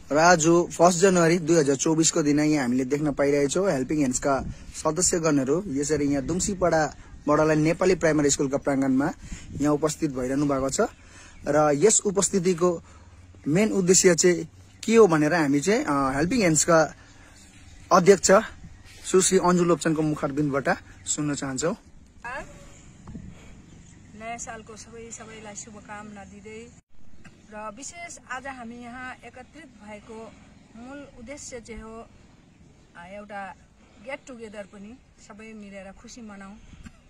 र आज 1 जनवरी 2024 को दिन यहाँ हामीले देख्न पाइरहेछौँ हेल्पिङ ह्यान्ड्सका सदस्यगणहरू यसरी यहाँ दुम्सीपाडा बडालाई नेपाली प्राइमरी स्कुलका प्राङ्गणमा यहाँ उपस्थित भइरहनु भएको छ र यस उपस्थितिको मेन उद्देश्य चाहिँ के हो भनेर हामी चाहिँ हेल्पिङ ह्यान्ड्सका अध्यक्ष सुश्री अन्जु लोप्चनको मुखारबिन्दबाट सुन्न चाहन्छौँ। नयाँ सालको सबैलाई शुभकामना दिँदै र विशेष आज हामी यहाँ एकत्रित भएको मूल उद्देश्य चाहिँ हो एउटा गेट टुगेदर पनि सबै मिलेर खुसी मनाऊ।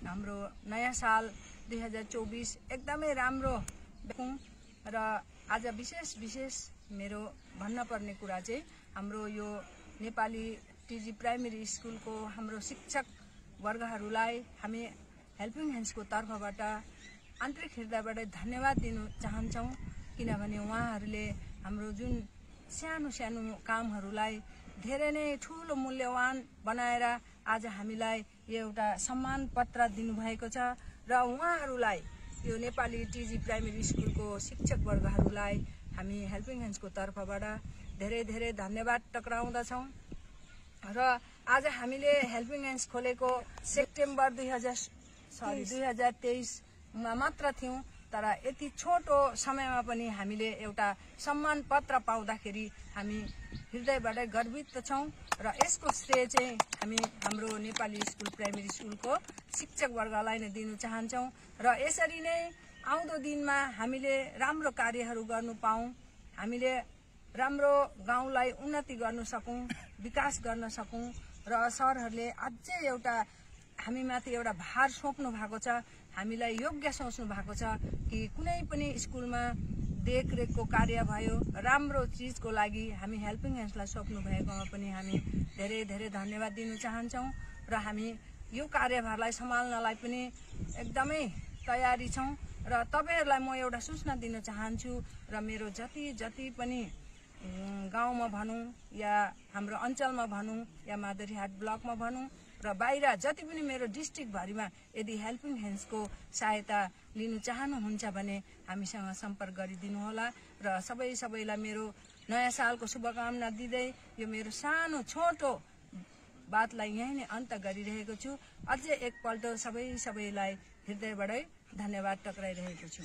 हाम्रो नयाँ साल 2024 एकदमै राम्रो देखौँ र आज विशेष मेरो भन्न पर्ने कुरा चाहिँ हाम्रो यो नेपाली टिजी प्राइमेरी स्कुलको हाम्रो शिक्षक वर्गहरूलाई हामी हेल्पिङ ह्यान्ड्सको तर्फबाट आन्तरिक हृदयबाट धन्यवाद दिन चाहन्छौँ, किनभने उहाँहरूले हाम्रो जुन सानो कामहरूलाई धेरै नै ठुलो मूल्यवान बनाएर आज हामीलाई एउटा सम्मान पत्र दिनुभएको छ र उहाँहरूलाई यो नेपाली टिजी प्राइमेरी स्कुलको शिक्षक वर्गहरूलाई हामी हेल्पिङ ह्यान्ड्सको तर्फबाट धेरै धन्यवाद टक्राउँदछौँ। र आज हामीले हेल्पिङ ह्यान्ड्स खोलेको सेप्टेम्बर 2023 मा मात्र थियौँ, तर यति छोटो समयमा पनि हामीले एउटा सम्मान पत्र पाउँदाखेरि हामी हृदयबाट गर्वित छौँ र यसको श्रेय चाहिँ हामी हाम्रो नेपाली स्कुल प्राइमेरी स्कुलको शिक्षक वर्गलाई नै दिन चाहन्छौँ र यसरी नै आउँदो दिनमा हामीले राम्रो कार्यहरू गर्नु पाऊँ, हामीले राम्रो गाउँलाई उन्नति गर्न सकौँ, विकास गर्न सकौँ र सरहरूले अझै एउटा हामीमाथि एउटा भार सोच्नु भएको छ, हामीलाई योग्य सोच्नु भएको छ कि कुनै पनि स्कुलमा देखरेखको कार्य भयो राम्रो चिजको लागि हामी हेल्पिङ ह्यान्ड्सलाई सोच्नु भएकोमा पनि हामी धेरै धन्यवाद दिन चाहन्छौँ र हामी यो कार्यभारलाई सम्हाल्नलाई पनि एकदमै तयारी छौँ र तपाईहरुलाई म एउटा सूचना दिन चाहन्छु र मेरो जति पनि गाउँमा भनौँ या हाम्रो अञ्चलमा भनौँ या मादरीहाट ब्लकमा भनौँ र बाहिर जति पनि मेरो डिस्ट्रिक्ट भरिमा यदि हेल्पिङ ह्यान्ड्सको सहायता लिनु चाहनुहुन्छ भने हामीसँग सम्पर्क गरिदिनु होला र सबैलाई मेरो नयाँ सालको शुभकामना दिँदै यो मेरो सानो छोटो बातलाई यही नै अन्त गरिरहेको छु। अझै एकपल्ट सबैलाई हृदयबाटै धन्यवाद टक्राइरहेको छु।